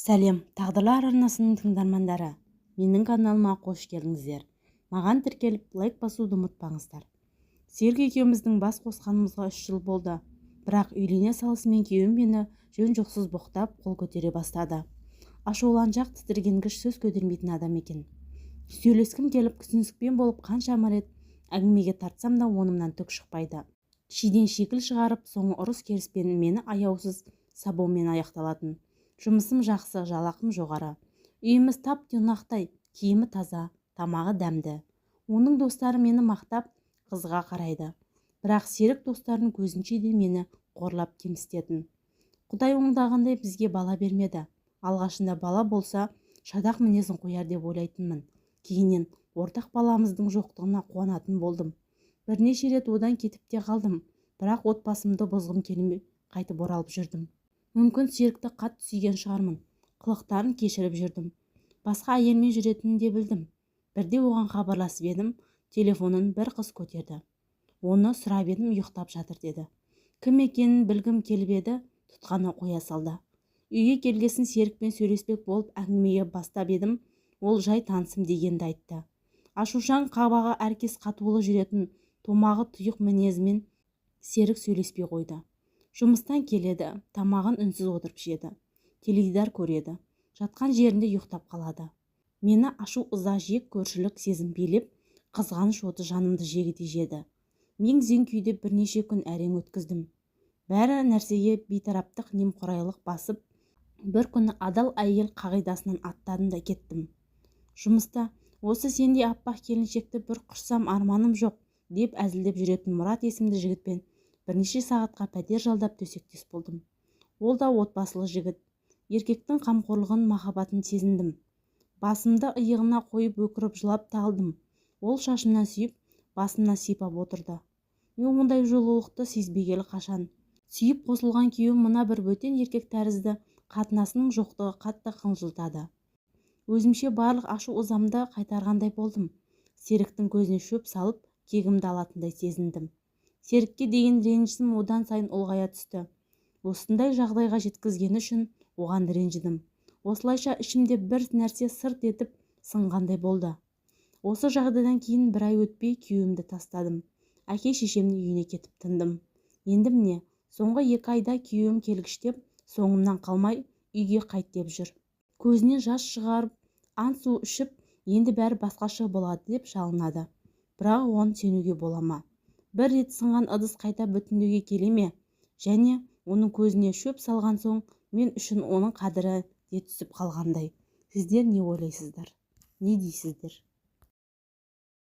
Сәлем, Тағдырлар арнасының тыңдармандары! Менің каналыма қош келдіңіздер! Маған тіркеліп, лайк басуды ұмытпаңыздар. Серік екеуміздің бас қосқанымызға 3 жыл болды. Бірақ үйлене салысымен күйеуім мені жөн-жоқсыз боқтап, қол көтере бастады. Ашуланшақ, тітіркенгіш, сөз көтермейтін адам екен. Сөйлескім келіп, түсіністікпен болып, қаншама рет әңгімеге тартсам да, онымнан түк шықпайды. Шиден шикіл шығарып, соңы ұрыс-керіспен, мені аяусыз сабаумен аяқталатын. Жұмысым жақсы, жалақым жоғары. Үйіміз тап-тұйнақтай, киімі таза, тамағы дәмді. Оның достары мені мақтап, қызыға қарайды. Бірақ Серік достарының көзінше де мені қорлап, кемсітетін. Құдай оңдағандай бізге бала бермеді. Алғашында бала болса, шатақ мінезін қояр деп ойлайтынмын. Кейіннен ортақ баламыздың жоқтығына қуанатын болдым. Бірнеше рет одан кетіп те қалдым, бірақ отбасымды бұзғым келмей, қайтып оралып жүрдім. Мүмкін, Серікті қатты сүйген шығармын, қылықтарын кешіріп жүрдім. Басқа әйелмен жүретінін де білдім. Бірде оған хабарласып едім, телефонын бір қыз көтерді. Оны сұрап едім, ұйықтап жатыр деді. Кім екенін білгім келіп еді, тұтқаны қоя салды. Үйге келгесін Серікпен сөйлеспек болып әңгімеге бастап едім, ол жай танысым дегенді айтты. Ашушаң, қабағы әркез қатулы жүретін, томағы тұйық мінезімен Серік сөйлеспей қойды. Жұмыстан келеді, тамағын үнсіз отырып ішеді, теледидар көреді, жатқан жерінде ұйықтап қалады. Мені ашу, ыза, жек көршілік сезім билеп, қызғаныш оты жанымды жегідей жеді. Мең-зең күйде бірнеше күн әрең өткіздім. Бәрі нәрсеге бейтараптық, немқұрайлық басып, бір күні адал әйел қағидасынан аттадым да кеттім. Жұмыста «Осы сендей аппақ келіншекті бір құшсам, арманым жоқ» деп әзілдеп жүретін Мұрат есімді жігітпен бірнеше сағатқа пәтер жалдап, төсектес болдым. Ол да отбасылы жігіт. Еркектің қамқорлығын, махаббатын сезіндім. Басымды иығына қойып, өкіріп жылап та алдым. Ол шашымнан сүйіп, басымнан сипап отырды. Мен ондай жылулықты сезбегелі қашан. Сүйіп қосылған күйеуім мына бір бөтен еркек тәрізді қатынасының жоқтығы қатты қынжылтады. Өзімше барлық ашу-ызамды қайтарғандай болдым. Серіктің көзіне шөп салып, кегімді алатындай сезіндім. Серікке деген ренжісім одан сайын ұлғая түсті. Осындай жағдайға жеткізгені үшін оған ренжідім. Осылайша ішімде бір нәрсе сырт етіп сынғандай болды. Осы жағдайдан кейін бір ай өтпей күйеуімді тастадым. Әке-шешемнің үйіне кетіп тындым. Енді, міне, соңғы 2 айда күйеуім келгіштеп, соңымнан қалмай, үйге қайт деп жүр. Көзінен жас шығарып, ант су ішіп, енді бәрі басқаша болады деп жалынады. Бірақ оған сенуге бола ма? Бір рет сынған ыдыс қайта бүтіндеуге келе ме? Және оның көзіне шөп салған соң, мен үшін оның қадірі де түсіп қалғандай. Сіздер не ойлайсыздар, не дейсіздер?